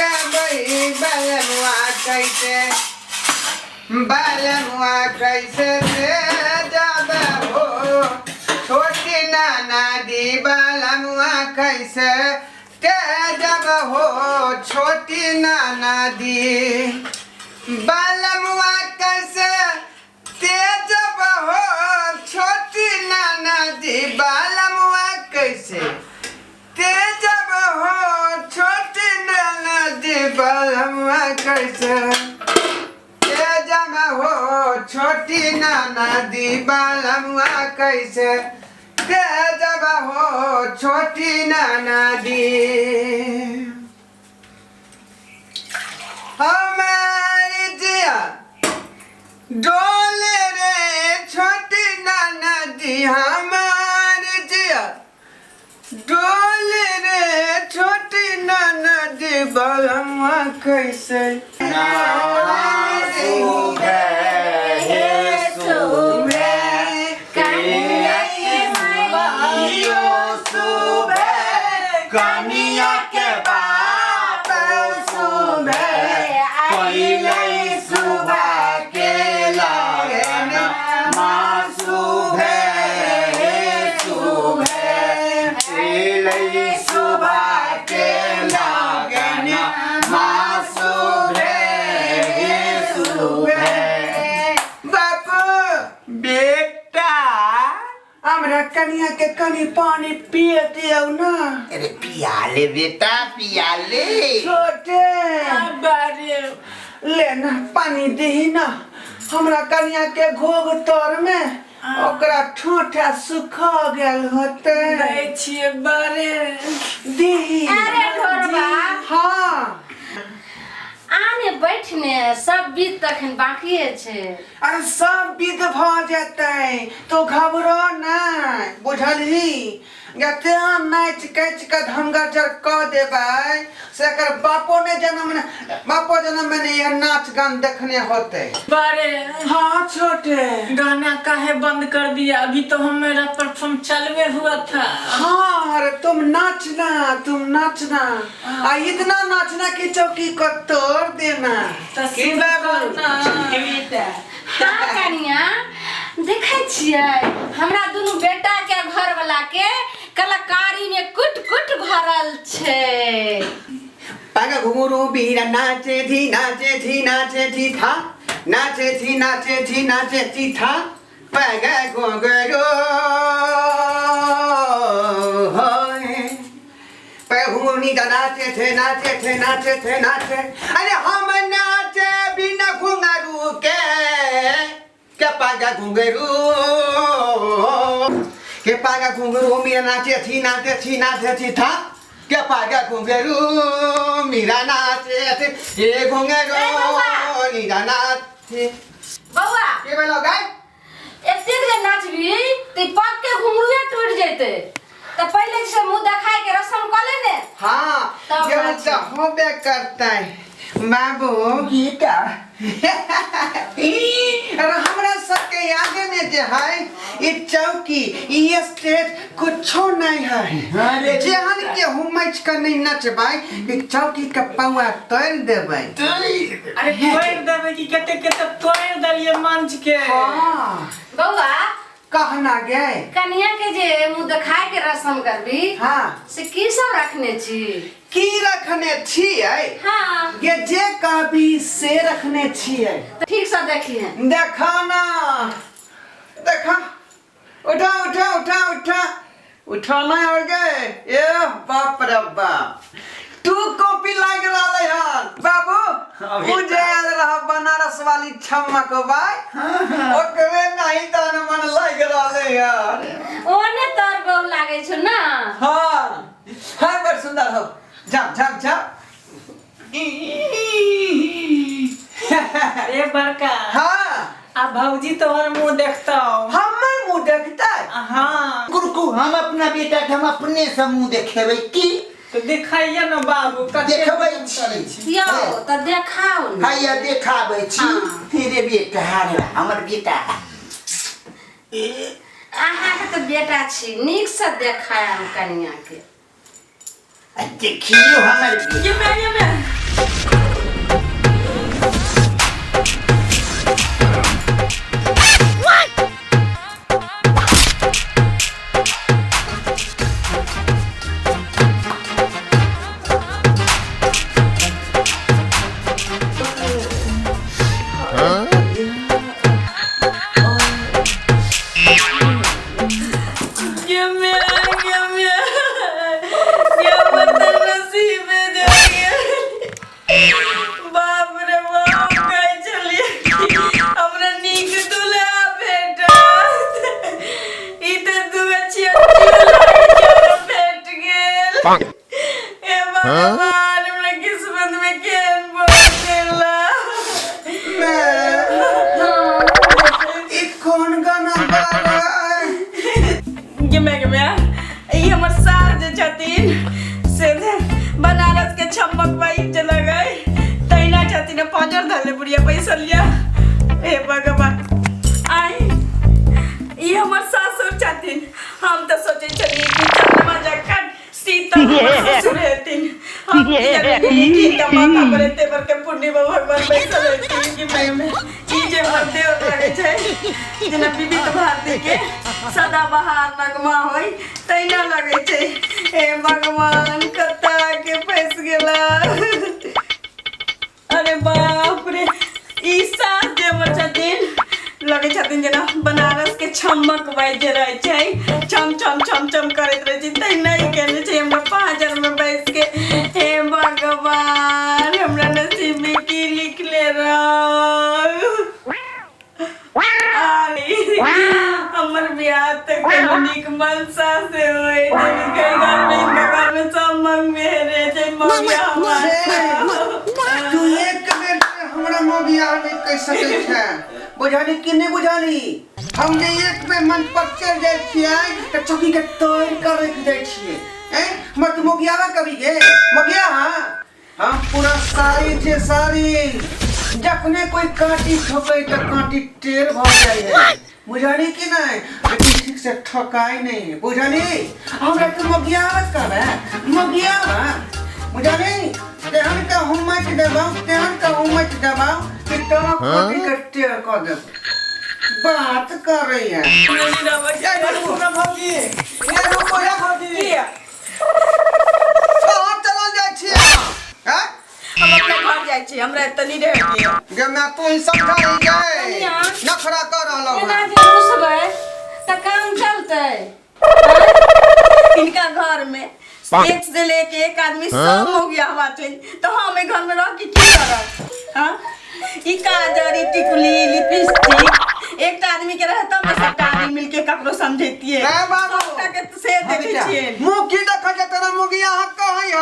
जबई बलमुआ कैसे बलमुआ कैसे ते जब हो छोटी नाना दी बलमुआ कैसे ते जब हो छोटी नाना दी बलमुआ कैसे ते जब हो छोटी नाना दी बलमुआ कैसे ते जब हो छोटी नाना दी बलमुआ कैसे ते जब हो छोटी नाना दी बलमुआ कैसे ते जब हो छोटी नाना दी हमारी जिया डोले रे छोटी नाना दी हमारी जिया डोले रे छोटी नाना दी बलमुआ कैसे कनिया के बाप सुबह पहिले सुबह के लगन माँ सुबह सुबह पहिले सुबह के लगन माँ सुबह सुबह। बापू बेटा हमरा कनिया के कनी पानी पिए दियौ ना। अरे पिया ले बेटा पिया ले। छोटे बारे ले ना पानी दही ना हमरा कनिया के घोघ तर में ओकरा ठोठा सुखा गेल होते। दै छियै बारे। दही। अरे ढोरबा। हाँ आने बैठने सब बीत तखन बाकिए छै। अरे सब विध भ जेतै तो घबरो नहि बुझलही जते नाचि काचि कऽ धमगज्जर कऽ देबै से एकर बापो ने जन्म ने बापो जन्म में ने एहन नाच गान देखने होते। बारे। हाँ छोटे। गाना काहे बंद कर दिया? अभी तो हम मेरा परफॉर्म चलवे हुआ था। हाँ अरे तुम नाचना तुम नाचना आ इतना नाचना कि चौकी को तोड़ देना। तो की शुरू बाबू? करना। हाँ कनिया देखै छियै हमरा दुनू बेटा के घर वाला के कलाकारी में कुट कुट भरल छै। पग घुंघरू बीरा नाचे थी नाचे थी नाचे थी था नाचे थी नाचे थी नाचे थी था पग घुंघरू होए। पग घुंघरू नीचा नाचे थे नाचे थे नाचे थे नाचे अरे हम नाचे बिना घुंघरू के के पग घुंघरू के पग घुंघरू मीरा नाचे थी नाचे थी नाचे थी था के पग घुंघरू मीरा नाचे थे ये घुंघरू ए बउआ। मीरा नाचे। बउआ। के भेलो गाय? एतेक जे नाचबी त पग के घुंघरुए टूट जेतै त पहिले से मुंह देखाय के रसम क ले ने। हाँ, तब ये नाची। तो होबे करता है बाबू। बेटा। अरे हमरा सबके आगे में जे है ई चौकी ई स्टेज कुछो नहीं है। अरे जेहन के हुमैच के नहीं नचबै ई चौकी के पौआ तोड़ देबै। अरे तोड़ देबै कि कते कते तोड़ देलियै मंच के। हाँ। बउआ। कहना गे। कनिया के जे मुंह देखाय के रसम करबी हाँ। से की सब रखने छी? की रखने छियै? हाँ। ये जे कहबी से रखने छियै। त ठीक से देखिए। देखा ना देखा उठा उठा उठा उठा उठा नहीं हो गए ए बाप रे बाप तू कॉपी लाग रहलै हन बाबू। अभी उ जे आयल रह बनारस वाली छम्मा को भाई ओकरे नहीं तो मन लाग रहलै हन। ओने तोर बहू लागै छौ ना। हाँ हाँ बड़ सुंदर हो जा जा जा। ए बड़का। हाँ। आ भौजी तोहर मुंह देखतौ। हमर मुंह देखतै? हाँ। गुरुकु हम अपना बेटा के हम अपने से मुंह देखेबै की? तो देखाइए न बाबू कते देखबै मुंह करै छी। छी। यौ त देखाउ ने। हैया देखाबै छी। हाँ। रे बेटा रे हमर बेटा। अहाँके तऽ बेटा छी नीक से देखायब कनिया के। आ देखियौ हमर बेटा। ये मैं ये मैं। केहन बोल देला। ई कोन गाना गा रहा है? गे मैं ई हमर सार जे छथिन से बनारस के छमक बाई जे लगै तहिना छथिन, पाँजर धरले बुढ़िया बैसल लिया। हे भगवान, आई ई हमर सासुर छथिन। हम तऽ सोचै छलियै कि चन्द्रमा जखन सीता हमर ससुर हेथिन, हम की जाने गेलियै कि हिनका माथा पर एते बड़के पूर्णिमा भगवान बैसल हेथिन। कि मैं ई जे हमर देवर लगै छै जेना विविध भारती के सदाबहार नगमा होय तहिना लगै छै। हे भगवान, कतऽ के फँसि गेला। अरे बाप रे, ई सास जे हमर छथिन लगै छथिन जेना बनारस के छमक बाजि रहै छै, छम छम छम छम करैत रहै छै, तहिना ई केने छै हमरा पाँजर में बैस के। हे भगवान, हमरा नसीब में की लिखले रह। हमर बियाह तऽ कोनो नीक मनसा से होय छै, घर में हिनका घर में सब मंग में रहे छै मौगिया हमर। तू एक बेर से हमरा मोगिया नहीं कह सकै छै, बुझाली कि नहीं बुझाली? हम जे एक बेर मंच पर चढ़ जाइ छियै तऽ चौकी के तोड़ कर रख जाइ छियै। हैं हमर तू मोगियावा कभी गे मोगिया? हाँ, हम पूरा सारी छे सारी, जखने कोई कांटी ठोकै तऽ कांटी टेढ़ भऽ जाइ है, बुझली कि नहीं? लेकिन ठीक से ठोकाई नहीं है, बुझली? हमरा तू मोगियावा कहबे मोगियावा, बुझली? तेहन का हुम्मच देबौ, तेहन का हुम्मच देबौ कि तोरा कांटी के टेढ़ कऽ देब। बात कर रही है। ए रुको ना भौजी, ए रुको ना भौजी। किया? कहाँ चलल जाइ छियै अहाँ? हैं? हम अपना घर जाइ छी, हमरा एतऽ नहि रहै के। गे मैं तू ही समझाई गे। कनिया। नखरा कर रहलौ एना हन। जे रुसबै तऽ काम चलतै? हिनका घर में एक से लेके एक आदमी सब हो गया हवा छै, तो हम एहि घर में रह के की करब? हाँ, ई काजर, ई टिकुली, लिपस्टिक एकटा आदमी के रहे तब ने सबटा आदमी मिलके ककरो समझैतियै। ए बाबू। सबटा के से देखै छियै। मुँह की देखै छै तोरा मुगिया हक कहै ह।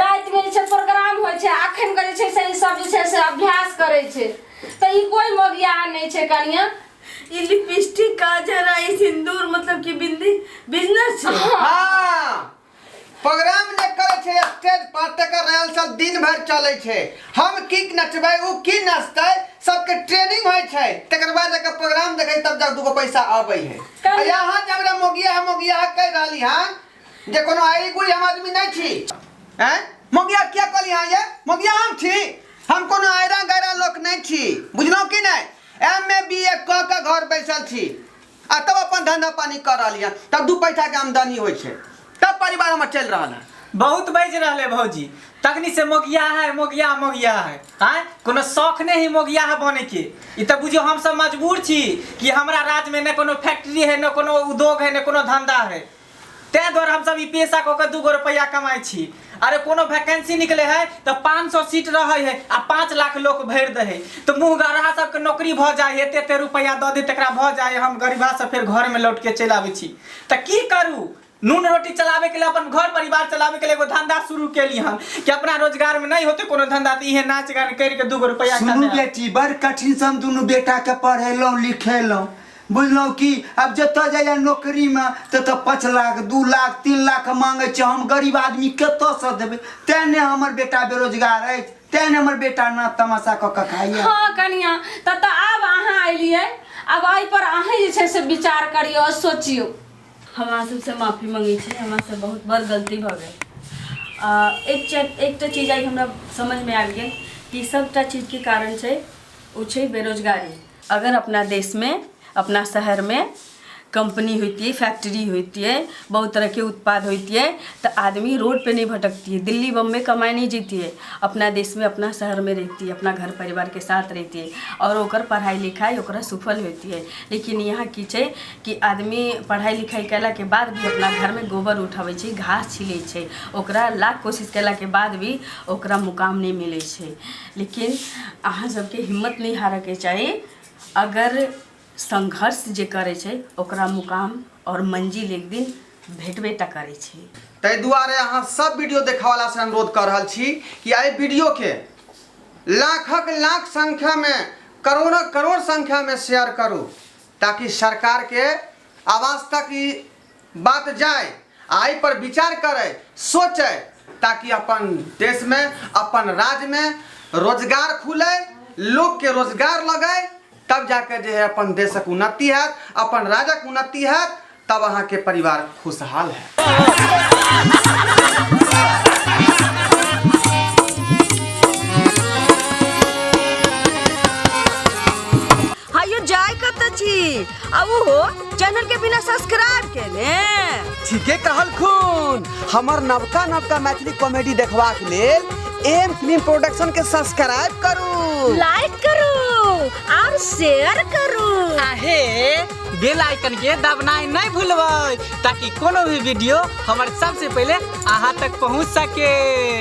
रातिमे जे छै प्रोग्राम होइ छै, अखन के जे छै से ई सब जे छै से अभ्यास करै छै, तऽ ई कोइ मगिया नहि छै कनिया। ई लिपस्टिक, काजर आ ई सिंदूर, मतलब कि बिंदी बिजनेस छै। हाँ, प्रोग्राम जे करै छै स्टेज पर तकर रिहर्सल दिन भरि चलै छै। हम की नचबै, ओ की नचतै, सबके ट्रेनिंग होइ छै, तकर बाद जाके प्रोग्राम देखै, तब जाके दूगो पैसा अबै है। आ यहाँ जे हमरा मोगिया है मोगिया है कहि रहली हन जे कोनो आइरी गुरी हम आदमी नहि छी। हैं मोगिया किया कहली हन? ये मोगिया हम छी? हम कोनो आयरा गैरा लोक नहि छी, बुझलहुँ कि नहि? एम ए बी ए कऽ के घर बैसल छी आ तब अपन धंधा पानी कर रहली हन, तब दू पैसा के आमदनी होइ छै, तब परिवार हमर चलि रहल है। बहुत बाजि रहले भौजी तखनी से, मोगिया है मोगिया मोगिया है। आँय, कोनो शौख नहीं है मोगिया है बने के। ई तऽ बुझियौ हम सब मजबूर छी कि हमरा राज्य में न कोनो फैक्ट्री है, न कोनो उद्योग है, न कोनो धंधा है, ताहि दुआरे हमसब ई पेशा कऽ के 2 गो रुपैआ कमाइ छी। अरे कोनो वैकेंसी निकले है तऽ 500 सीट रहै है आ 5 लाख लोक भरि दै है, तऽ मुँह गरहा सबके नौकरी भऽ जाइ है। एते एते रुपैआ दऽ दे तकरा भऽ जाइ है। हम गरीबा सब फेर घरमे लौट के चलि आबै छी, तऽ की करू? नून रोटी चलाबैके लिए, अपन घर परिवार चलाबैके लिए एगो धंधा शुरू केली हन कि अपना रोजगारमे नहि होतै कोनो धंधा तऽ इहे नाच गान करि के 2 गो रुपैआ सुनू कमायब। बेटी, बड़ कठिनसँ हम दुनू बेटाके पढ़ेलहुँ लिखेलहुँ, बुझलहुँ कि? आब जतऽ जाइए नौकरीमे ततऽ 5 लाख, 2 लाख, 3 लाख मांगै छै। हम गरीब आदमी कतऽसँ देबै? तेँ ने हमर बेटा बेरोजगार अछि, तेँ ने हमर बेटा नाच तमाशा कऽ कऽ खाइए। हँ कनिया, तऽ आब अहाँ एलियै, आब एहिपर अहीं जे छै से विचार करियौ आ सोचियौ। हम अहाँ सबसँ माफी मङ्गै छी, हमरासँ बहुत बड़ गलती भऽ गेल। एकटा चीज आइ हमरा समझमे आबि गेल कि सबटा चीजके कारण छै, ओ छै बेरोजगारी। अगर अपना देशमे, अपना शहरमे कंपनी होइतियै, फैक्ट्री होइतियै, बहुत तरहके उत्पाद होइतियै, तऽ आदमी रोडपर नहि भटकतियै, दिल्ली बम्बई कमाइ नहि जैतियै। अपना देशमे, अपना शहरमे रहितियै, अपना घर परिवारके साथ रहितियै आओर ओकर पढ़ाइ लिखाइ ओकरा सुफल होइतियै। लेकिन यहाँ की छै कि आदमी पढ़ाइ लिखाइ कयलाके बाद भी अपना घरमे गोबर उठाबै छै, घास छिलै छै। ओकरा लाख कोशिश कयलाके बाद भी ओकरा मुकाम नहि मिलै छै। लेकिन अहाँ सबके हिम्मत नहि हारऽके चाही। अगर संघर्ष जे करै छै ओकरा मुकाम आओर मंजिल एक दिन भेटबे टा करै छै। ताहि दुआरे अहाँ सब वीडियो देखऽवला से अनुरोध कऽ रहल छी कि एहि वीडियोके लाखक लाख संख्यामे, करोड़क करोड़ संख्यामे शेयर करू, ताकि सरकारके आवाज तक ई बात जाय आ एहि पर विचार करै, सोचै, ताकि अपन देशमे, अपन राज्यमे रोजगार खुलै, लोकके रोजगार लगै, तब जाके जे है अपन देशक उन्नति हैत, अपन राज्यक उन्नति हैत, तब अहाँके परिवार खुशहाल हैत। हायो जाय कत छी आ ओहो चैनल के बिना सब्सक्राइब केने। ठीके कहलखुन। हमर नवका नवका मैथिली कॉमेडी देखबाक लेल एम फिल्म प्रोडक्शन के सब्सक्राइब करू, लाइक करू और शेयर करू। आहे बेल आइकन के दबनाइ नहीं भूलबै, ताकि कोनो भी वीडियो हमर सबसे पहले अहाँ तक पहुँच सके।